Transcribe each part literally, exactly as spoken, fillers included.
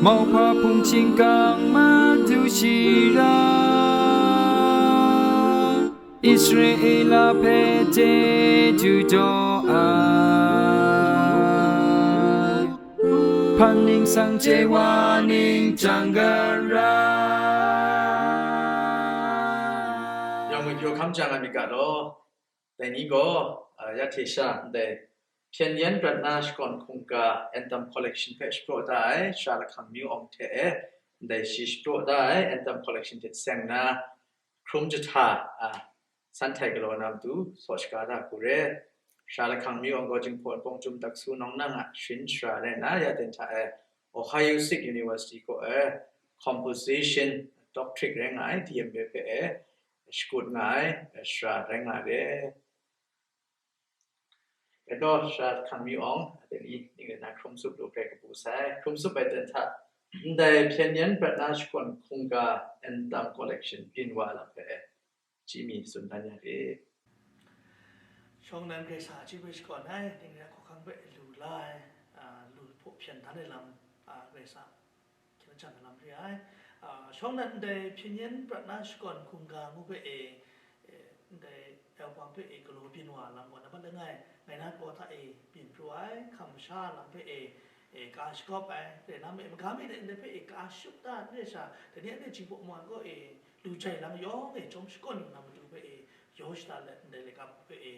Mauhpa hpung hkinggam madu shi ra, Israela hpe chyeju jaw ai, hpang ningsang chye wa ning chyang gara. Yawng mung pyaw hkam chyang ai myit ga law. Dai ni gaw, a, ya hte sha ndai Hpyen Yen Prat Na Shakawn Hkungga Anthem Collection hpe shapraw da ai Sara Lahkang Myu Awng hte e, ndai shi shapraw da ai Anthem Collection hte seng na hkrum jahta, a, san htai galaw na matu saw shaga da hku re. Sara Lahkang Myu Awng gaw Jinghpaw Wunpawng Chyum Daksu Nawng Nang a sharin sara rai nna, ya ten hta e Ohio State University kaw e Composition Doctorate rai nga ai, D M A hpe e shakut nga ai, sara rai nga re. Rai gaw, Sara Lahkang Myu Awng, dai ni ning rai nna hkrum tsup lu hpe kabu sai. Hkrum tsup ai ten hta, ndai Hpyen Yen Prat Na Shakawn Hkungga Anthem Collection byin wa lam hpe e, chyi mi tsun dan ya re. Shawng nnan Karai Kasang a chyeju hpe shakawn ai, ning rai hkawhkang hpe lu la ai, a, lu hpaw hpyen dan ai lam, a, Karai Kasang hkyen jan ai lam re ai. A, shawng nnan ndai Hpyen Yen Prat Na Shakawn Hkungga ngu hpe e, e, ndai album hpe e galaw byin wa lam gaw, nambat langai, ngai na kaw hta e byin pru ai, hkam masha lam hpe e, e, ka shagawp ai, rai na me, maga mi de ndai hpe e ka shut da, ndai sha, dai ni anhte Jinghpaw Wunpawng kaw e lu jai lang yawng e chyawm shakawn yu na matu hpe e yaw shada let, ndai laika hpe e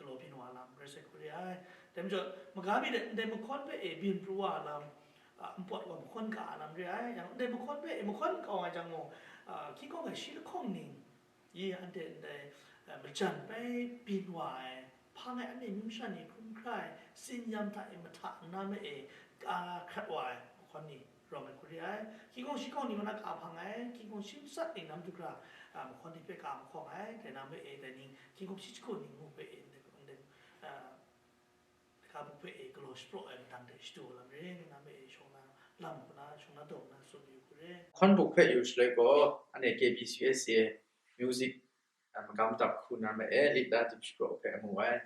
galaw byin wa lam rai sai hku re ai. Dai majaw, maga mi de ndai mahkawn hpe e byin pru wa lam, a, npawt wa mahkawn ka a lam re ai. Yang ndai mahkawn hpe e mahkawn kau ai jang gaw, a, hkying hkawng ai shi lahkawng ning, yi anhte ndai, a, majan bai byin wa ai, hpang ai anhte myu masha ni hkrum hkra ai, tsin-yam hta e mahta nna me e ka hkrat wa ai mahkawn ni rawng ai hku re ai. Hkying hkawng shi hkawng ni kaw na ka hpang ai, hkying hkawng shi matsat ni nam du hkra, a, mahkawn ni hpe ka mahkawng ai, dai na me e, dai ni hkying hkawng shi jahku ni ngu hpe e, ndai, ndai, a, laika buk hpe e galaw shapraw ai matang hte shadu lam re, ngu na me e shawng na lam, ngu na shawng na daw, ngu na tsun yu hku re. Hkawn buk hpe yu shaloi gaw, anhte K B C U S A music, a, magam dap hku na me e, lit la dip shapraw hpe amu ai.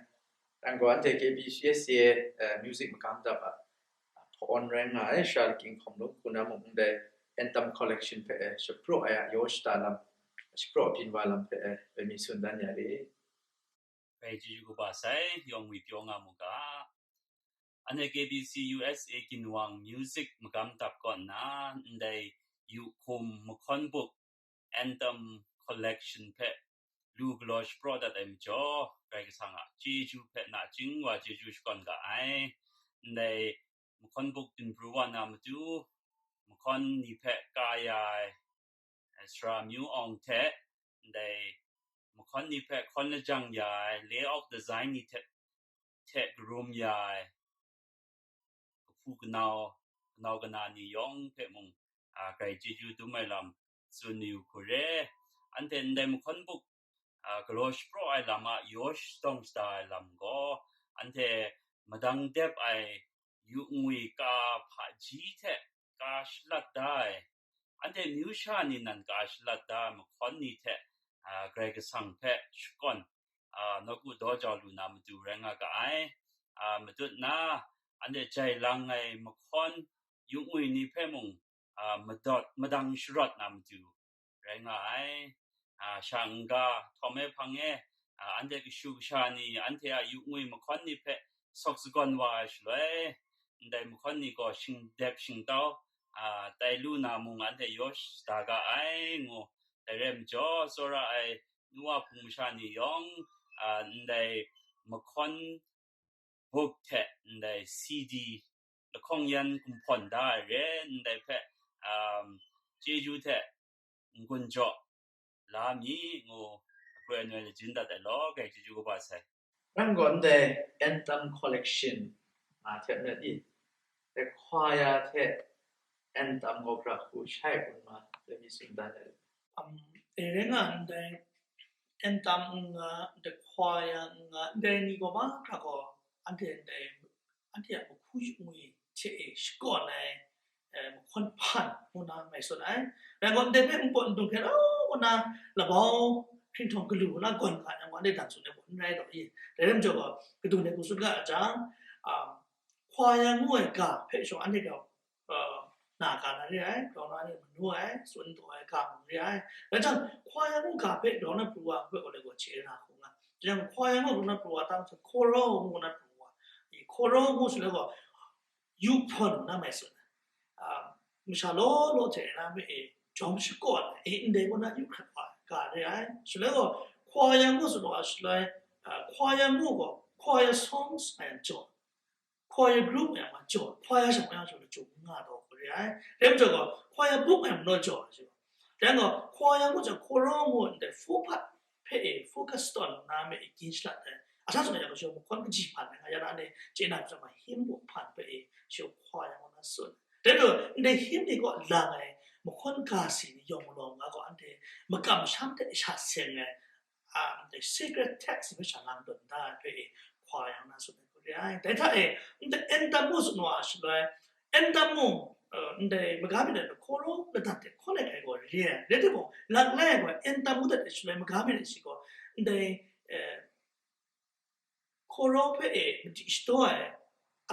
Nang gaw anhte K B C U S A, a, music magam dap a, a, hpawn rai nga ai, Sara Lahkang Hkawm Lung hku na mung ndai Anthem Collection hpe e shapraw ai a yaw shada lam, shapraw byin wa lam hpe e, rai mi tsun dan ya re. Bai chyeju kaba sai, yawng ngwi pyaw nga mu ga. Anhte K B C U S A ginwang music magam dap kaw nna, ndai yu hkum mahkawn buk Anthem Collection hpe lu galaw shapraw dat ai majaw, Karai Kasang a chyeju hpe nachying wa chyeju shakawn ga ai. Ndai mahkawn buk byin pru wa na matu, mahkawn ni hpe ka ya ai, Sara Myu Awng hte ndai mahkawn ni hpe hkawn lajang ya ai layout design ni hte, hte karum ya ai kahpu kanau, kanau kana ni yawng hpe mung, a, grai chyeju dum ai lam tsun yu hku re. Anhte ndai mahkawn buk, a, galaw shapraw ai lam a yaw shadawng shada ai lam gaw, anhte madang dep ai yu ngwi ka hpaji hte ka shalat da ai, anhte myu sha ni nan ka shalat da ai mahkawn ni hte, a, Karai Kasang hpe shakawn, a, nawku daw jau lu na matu rai nga ga ai. A, matut na, anhte jai lang ai mahkawn yu ngwi ni hpe mung, a, madawt, madang sharawt na matu rai nga ai. A, sha n-ga, htawm e hpang e, a, anhte kashu kasha ni, anhte a yu ngwi mahkawn ni hpe sawk sagawn wa ai shaloi, ndai mahkawn ni gaw shingdep shingtau, a, tai lu na mung anhte yaw shada ga ai, ngu. Dai rai majaw, tsawra ai nu wa hpung masha ni yawng, a, ndai mahkawn buk hte ndai C D lahkawng yan gumhpawn da ai re, ndai hpe, um, chyeju hte n-gun jaw la mi, ngu akroi anoi lajin dat ai law, grai chyeju kaba sai. Nang gaw ndai Anthem Collection nga hte met i, dai choir hte Anthem gaw hkra hku shai kun ma, dai mi tsun dan ai. Um, e rai nga ndai Anthem n nga, dai choir n nga, ndai ni gaw mahkra gaw anhte ndai, anhte a mahku yu ngwi hte e shakawn ai, eh, mahkawn hpan ngu na mai tsun ai. Rai gaw, ndai hpe npawt ndung hkyen, oh, ngu na labau hpinghtawn galu ngu na gawn ga yang gaw, anhte dan tsun ai gaw n rai daw i. Dai rai majaw gaw, kadun dai hku tsun ga a jang, um, choir ngu ai ga hpe shawng anhte gaw, uh, na ga na re ai, grau na re manu ai, tsun taw ai ga mung re ai. Rai jang, hkawya ngu ga hpe grau na pru wa hpe gaw le gaw chye na hku nga. Yang hkawya ngu grau na pru wa tam hte, hkawrau ngu na pru wa. I hkawrau ngu shaloi gaw, yu hpawn na mai tsun ai. Ah, masha law law hte na me e, jawm shakawn ai, e, ndai gaw na yu hkrat wa ga re ai. Shaloi gaw, hkawya ngu tsun wa shaloi, ah, hkawya ngu gaw, hkawya songs ai jaw. Choir group yang ma jaw, choir shang yang jaw, jaw nga taw ku re ai. Rem jaw gaw, choir book yang no jaw shi. Rem gaw, choir ngu jaw, choir ngu ndai four part hpe e, focus tawn na me e gin shalat ai. Asa sung yang jaw, mahkawn kaji hpan nga ya na ne, chye na jaw ma hymn book hpan hpe e, shi choir ngu na sun. Rem jaw, ndai hymn ni gaw lang ai, mahkawn ga si ni yawng malawng nga gaw anhte, makam sham hte sha seng ai, a, ndai sacred text hpe sha lang tawn da ai hpe e, hkawya na tsun ai hku re ai. Dai hta e, ndai N tam mu tsun wa shaloi, N tam mu, eh, ndai maga myit ai hkawrau ladat de hkawn ai hkai gaw re ai. Rai timung, lak lai ai gaw N tam mu dat ai shaloi maga myit ai shi gaw, ndai, eh, hkawrau hpe e madi shadaw ai,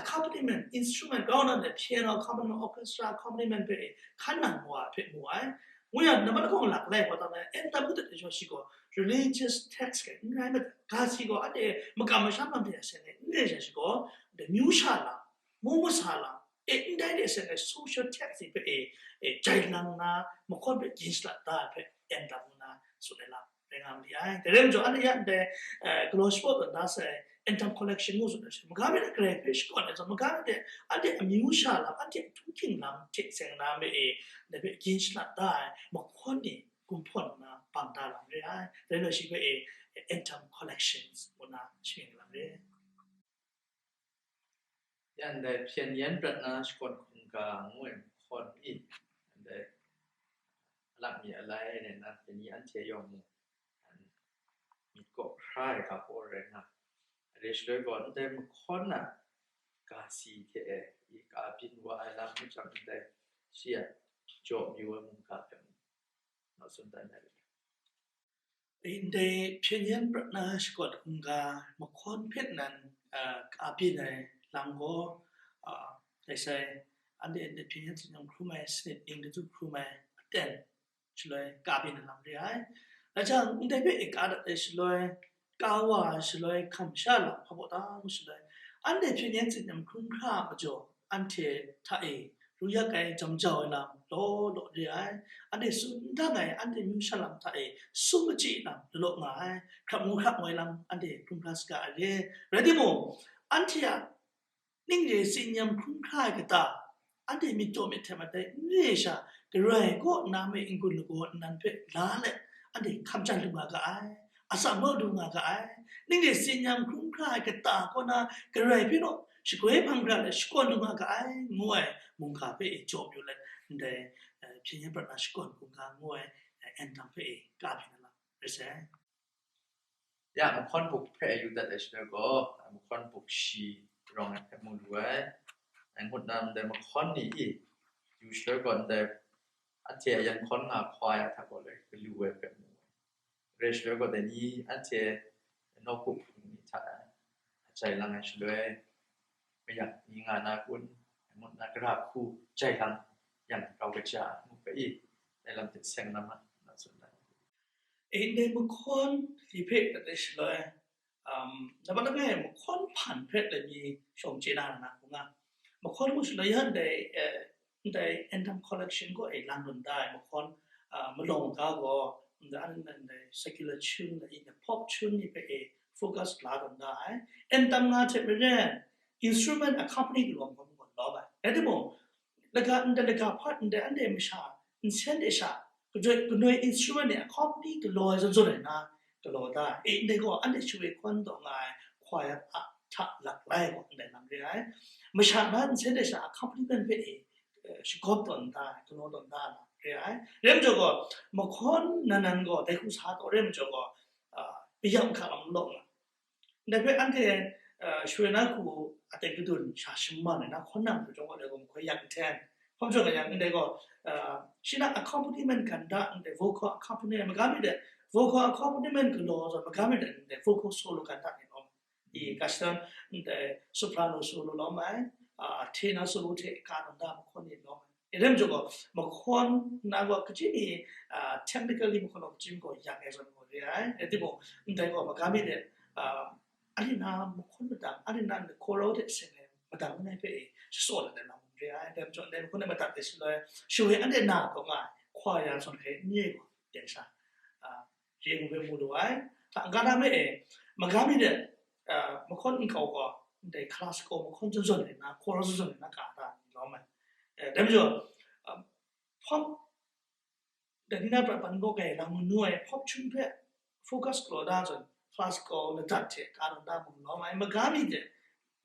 accompaniment, instrument, grau na ndai piano accompaniment, orchestra accompaniment hpe e hkan nang wa hpe mu ai. Ngu yang, nambat lahkawng lak lai gaw tam ai, N tam mu dat ai jaw shi gaw, religious text hkai n rai mat, ga si gaw, anhte makam masham lam hte a seng ai n rai jang shi gaw, ndai myu sha lam, mu masa lam, e, ndai de seng ai social text ni hpe e, e, jai lang na, mahkawn hpe gin shalat da ai hpe, N tam mu na tsun ai lam rai nga ma li ai. Dai rai majaw, anhte ya ndai, eh, galaw shabaw tawn da sai, N tam collection ngu tsun ai shi, maga myit de Karai hpe shakawn ai zawn, maga myit de anhte amyu sha lam, anhte ahtung hkying lam hte seng na me e, dai hpe gin shalat da ai, mahkawn ni gumhpawn nna bang da lam re ai. Dai rai shi hpe e, N tam collections ngu na shing lam re ai. Ya ndai hpyen yen prat na shakawn hkungga ngu ai mahkawn i, ndai a lak mi a lai rai na, dai ni anhte yawng mung, myit kaw hkra ai ga hpaw rai nga, re shaloi gaw, ndai mahkawn a ga si hte e, i ga byin wa ai lam hpe chyam ndai shi a jaw mayu ai mungga hpe mung, naw tsun dan ai. Ndai hpyen yen prat na shakawn hkungga mahkawn hpe nan, a, ka byin ai lam gaw, a, dai sai, anhte ndai hpyen yen tsin yam hkrum ai, sanit ning datu hkrum ai aten shaloi ka byin ai lam re ai. Rai jang, ndai hpe e ka dat ai shaloi, ka wa ai shaloi, hkam sha lam hpa baw ta mu shaloi, anhte hpyen yen tsin yam hkrum hkra a majaw, anhte hta e, ru yak ai jam jau ai lam law law re ai, anhte tsun n dang ai, anhte myu sha lam hta e, sum machyi lam lalaw nga ai, hkrap ngu hkrap ngoi lam anhte hkrum hkra saga ai re. Rai timung, anhte a ning re tsin yam hkrum hkra ai kata, anhte myit taw myit hte mat ai n re sha, Karai kaw nna me n-gun lagaw nnan hpe la let, anhte hkam jan lu nga ga ai, atsam naw lu nga ga ai. Ning re tsin yam hkrum hkra ai kata kaw na, Karai hpe naw shagoi hpang gara let shakawn lu nga ga ai, ngu ai mungga hpe e jaw mayu let, ndai, eh, hpyen yen prat na shakawn hkungga ngu ai, eh, N tam hpe e ka byin ai lam rai sai. Ya, mahkawn buk hpe yu dat ai shaloi gaw, mahkawn buk shi rawng ai hpe mu lu ai. Ngut na ndai mahkawn ni i yu shaloi gaw, ndai anhte a yan hkawn nga hkawya hta gaw le galu ai hpe mu ai. Re shaloi gaw, dai ni anhte nawku hpung ni hta jai lang ai shaloi, mayak ni nga na kun, ngut na gara hku jai lang yang grau kaja ngu hpe i, dai lam hte seng na ma, na tsun dan. E, ndai mahkawn li hpe dat ai shaloi, um, nambat langai mahkawn hpan hpe let mi shawng chye na na hku nga. Mahkawn ngu shaloi yan dai, eh, ndai N tam collection gaw e lang lun da ai mahkawn, ah, malawng ga gaw, ndai, ndai secular tune, ndai pop tune ni hpe e focus la lun da ai. N tam nga hte maren, instrument accompany galaw hkawm gaw lawm ai. Rai timung, laga, ndai laga hpat, ndai anhte masha, nsen de sha, kadoi, kanoi instrument ni accompany galaw ai zawn zawn ai na, galaw da ai. E, ndai gaw anhte shawoi hkawn taw nga ai, choir a hta lak lai gaw ndai lam re ai. Masha na nsen de sha accompaniment hpe e, eh, shagawp tawn da ai, galaw tawn da ai lam re ai. Rai majaw gaw, mahkawn nan nan gaw, dai hku sa taw rai majaw gaw, ah, mayam hka lam law nga. Ndai hpe anhte, eh, shawoi na hku aten kadun sha shaman ai na, hkawn nang hku jawng gaw, dai gaw mahkoi yak nhten. Hkawm jawng yang ndai gaw, eh, shi na accompaniment ganda, ndai vocal accompaniment, maga mi de, vocal accompaniment galaw zawn, maga mi de, ndai vocal solo ganda ni lawm. I, kashidan, ndai soprano solo lawm ai, ah, tenor solo hte ka lawm da, mahkawn ni lawm ai. E, dai majaw gaw, mahkawn na gaw kaji ni, ah, technically mahkawn gaw kaji ni gaw yak ai zawn gaw re ai. E, timung, ndai gaw magami de, ah, anhte na mahkawn madang, anhte na hkawrau hte seng ai madang langai hpe e, shasaw dat ai lam re ai. Dai majaw, ndai mahkawn e madat ai shaloi, shaloi anhte na taw nga ai, hkwa ya zawn hkai n ye gaw, ten sha, ah, re ngu hpe mu lu ai. Hta n-ga na me e, magami de, ah, mahkawn nkau gaw, ndai classical mahkawn zawn zawn ai na, hkawrau zawn zawn ai na, ka ta ni lawm ai. Eh, dai majaw, ah, pop, dai ni na prat ban gaw kai lam manu ai pop chun hpe focus galaw da zawn, classical ladat hte ka tawn da mu lawm ai, magami de,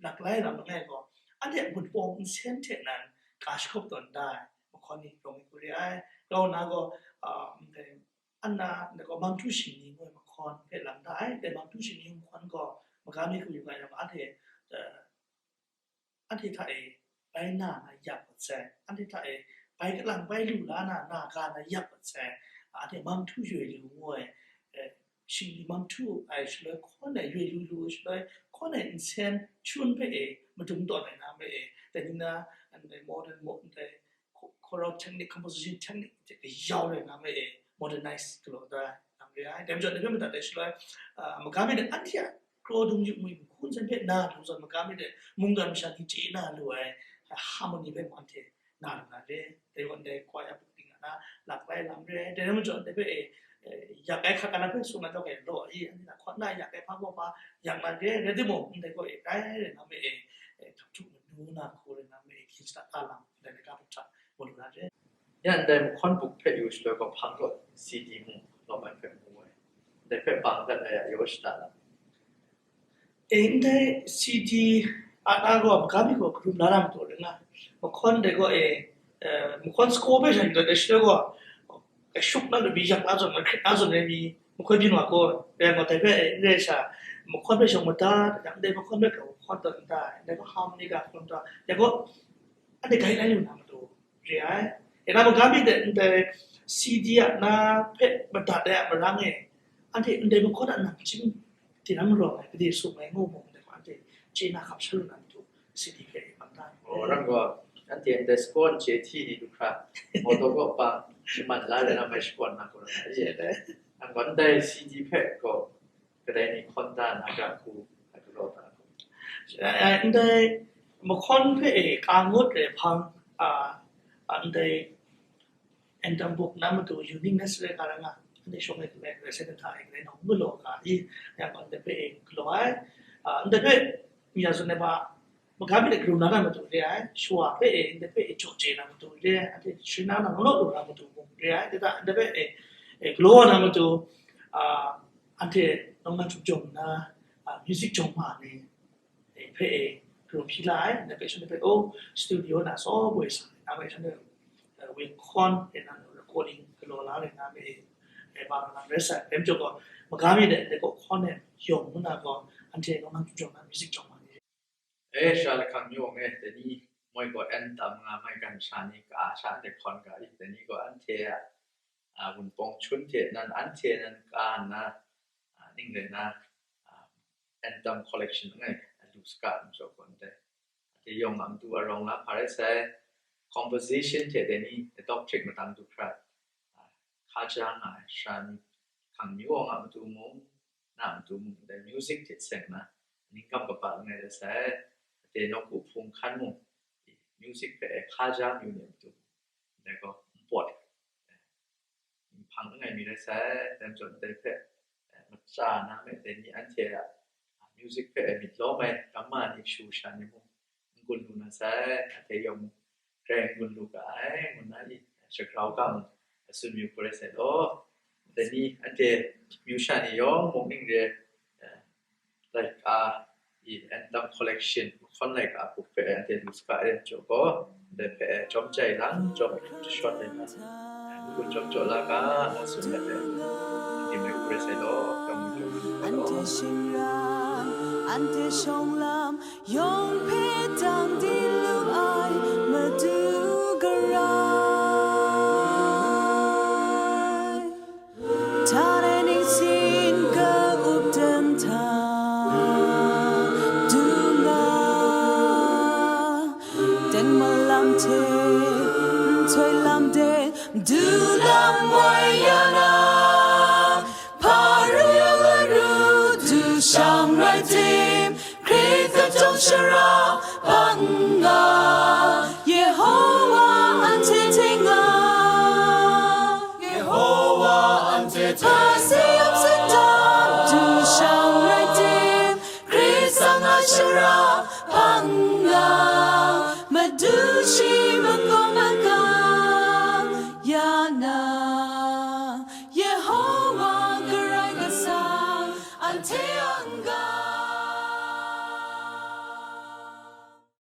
laklai lam langai gaw, anhte a gunpawng nsen hte nan ka shahkawp tawn da ai mahkawn ni rawng ai hku re ai. Grau nna gaw, ah, ndai, anna, ndai gaw, Mangtu Shingni ngu ai mahkawn hpe lang da ai. Dai Mangtu Shingni mahkawn gaw, magami hku yu ga yang, anhte, eh, anhte hta e bai na na yak mat sai, anhte hta e bai kalang bai lu la na, na ga na yak mat sai, anhte Mangtu Yoi Lu ngu ai, eh, shingli Mangtu ai shaloi hkawn ai, Yoi Lu lu ai shaloi hkawn ai nsen chun hpe e madung tawn ai na me e, dai ni na, ndai modern, mo-, ndai cho-, chorale technique, composition technique hte kayau rai na me e, modernize galaw da lam re ai. Dai majaw, dai hpe madat ai shaloi, ah, magami de anhte a kraw dung yu ngwi nhkun hten hpe na lu zawn, magami de mungkan masha ni chye na lu ai, ah, harmony hpe mung anhte na lu na re. Dai gaw ndai kwaya buk ting na, laklai lam re. Dai rai majaw, dai hpe e, eh, yak ai hkak na hpe sung na jaw kai law i, anhte na hkawn na yak ai hpa gaw hpa yak na re. Rai timung, ndai gaw e, kai rai na me e, eh, hkap htuk manu na hku rai na me e, hkyin shada ka lam, ndai na ga hpe hta mu lu na re. Ya ndai mahkawn buk hpe yu shaloi gaw, hpang gaw C D mung lawm ai hpe mu ai. Ndai hpe bang dat ai a yaw shada lam. E, ndai C D a na gaw, magami gaw karum la na matu ring nga. Mahkawn dai gaw e, eh, mahkawn sakaw hpe sha yu dat ai shaloi gaw, kashuk na lumi yak na zawn, mahkrit na zawn rai mi, mahkawn byin wa gaw, rai gaw, dai hpe e, n rai sha, mahkawn hpe shawng mada, yang ndai mahkawn hpe gaw mahkawn tawn nta, ndai gaw harmony ga hkawn ta, dai gaw, anhte gai lai lu na matu re ai. E na magami de ndai C D a na hpe madat ai a marang e, anhte ndai mahkawn a nang chyim tinang rawng ai, gade sum ai ngu mung, ndai hpe anhte chye na hkap sha lu na matu C D hpe e bang da. Oh, ram gaw, anhte ndai sakaw n chye hti ni du hkra, mawtaw kaw pa shaman la le na mai shakawn na gaw, ram ai. Ram gaw, ndai C D hpe gaw, kadai ni hkawn da na ga hku, a galaw da hku. Eh, ndai mahkawn hpe e ka ngut re hpang, a, a, ndai anthem book na matu uniqueness re ka ra nga, anhte shawng ai hpe, recital hta e, kadai nang galaw ga i, yang gaw ndai hpe e galaw ai, a, ndai hpe, mi ya zawn ai ba, magami de karum la na matu re ai, shawa hpe e, ndai hpe e jaw chye na matu re ai, anhte shing na na law law lu na matu mung re ai, dai hta ndai hpe e, e galaw na matu, a, anhte nawng na htum jawng na, a, music jawng ma ni, e, hpe e, karum hpyi la ai, ndai hpe shanhte hpe, oh, studio na saw boi sa, na hpe shanhte, e, win hkawn, e, na recording galaw la ai, na hpe, e, ba na rai sa, dai majaw gaw, magami de, dai gaw hkawn e, yawng ngu na gaw, anhte nawng na htum jawng na music jawng ma ni. E, sha lahkang yawng e, dai ni moi gaw anthem nga mai gan sha ni ka sha anhte hkawn ga i, dai ni gaw anhte a, a, wunpawng chun hte nan anhte nan ka nna, a, ning rai na, a, anthem collection langai, a, lu saga majaw gaw ndai. Anhte yawng a matu a rawng la hpa rai sai, composition hte dai ni, doctrine madang du hkra, a, hkaja nga ai sha ni, hkang amyu awng a matu mung, na matu mung, dai music hte seng na, ningkam kaba langai rai sai, dai nawku hpung hkan mung, music hpe hkaja amyu ni a matu, dai gaw, n pawt, hpang langai mi rai sai, dai majaw dai hpe, eh, maja na me dai ni anhte a, ah, music hpe e myit lawm ai, gamma ni shu sha ni mung n gun lu na sai, anhte yawng grai n gun lu ga ai, ngu nna i shagrau ga mung a tsun yu hku rai sai law. Dai ni anhte myu sha ni yawng mung ning re, eh, laika i anthem collection, hkawn laika hpe anhte lu saga e jaw gaw, ndai hpe jawm jai lang, jawm ai hku jashawn ai na, n gun jawm jaw la ga, a tsun ai hpe, n dim ai hku rai sai law, yawng mu jawm lu ga law. Anhte shingran, anhte shawng lam, yawng hpe tang di lu ai, Madu garai. Htare ningsin ka-up dan hta, du nga, teng malam hte lam de, du lam woi ya na, hpa ru ya laru du shang rai tim, Hkrit kachyawng shara hpang nga, Yehowa anhte hte nga, Yehowa anhte hte